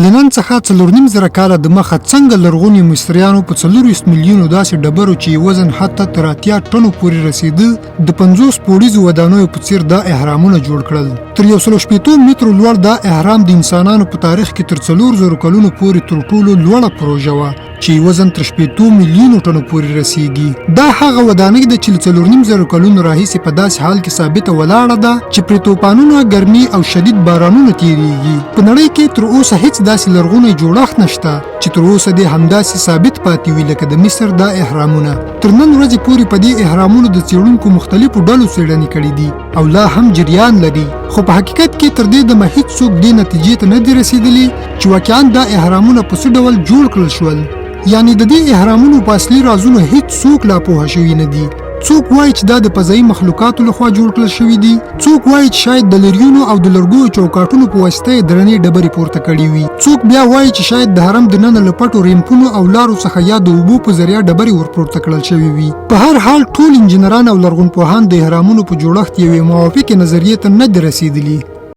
له نن څخه 4.5 زره کاله د مخه څنګه لرغوني مصریانو په 24 میلیونو داسې ډبرو چې وزن حتی تر 80 ټنو پورې رسېده، د 50 پوړیزو ودانیو په څیر دا اهرامونه جوړ کړل؟ تر 160 مترو لوړ دا اهرام د انسانانو په تاریخ کې تر 4000 کلونو پورې تر ټولو لوړه پروژه وه چې وزن تر 60 میلیونو ټنو پورې رسیږي. دا هغه ودانۍ ده چې له 4.5 زرو کلونو راهیسې په داسې حال کې ثابته ولاړه ده چې پرې توپانونه، ګرمي او شدید بارانونه تیریږي. په نړۍ کې تر اوسه هیڅ داسې لرغونی جوړښت نشته چې تر اوسه دې همداسې ثابت پاتې وي لکه د مصر دا اهرامونه. تر نن ورځې پورې په دې اهرامونو د څېړونکو مختلفو ډلو څېړنې کړې دي او لا هم جریان لري، خو په حقیقت کې تر دې دمه هیڅ څوک دې نتیجې ته نه دي رسېدلي چې واقعا دا اهرامونه په څه ډول جوړ کړل شول. یعنی د دې اهرامونو په اصلي رازونو هیڅ څوک لا پوه شوي نه دي. څوک وایي چې دا د فضایي مخلوقاتو لخوا جوړ کړل شوي دي، څوک وایي چې شاید د لریونو او د لرګیو چوکاټونو په واسطه یې درنې ډبرې پورته کړې وي، څوک بیا وایي چې شاید د هرم د ننه له پټو ریمپونو او لارو څخه یا د اوبو په ذریعه ډبرې ورپورته کړل شوې وي. په هر حال، ټول انجنیران او لرغونپوهان د اهرامونو په جوړښت یوې موافقې نظریې ته نه دي رسېدلي.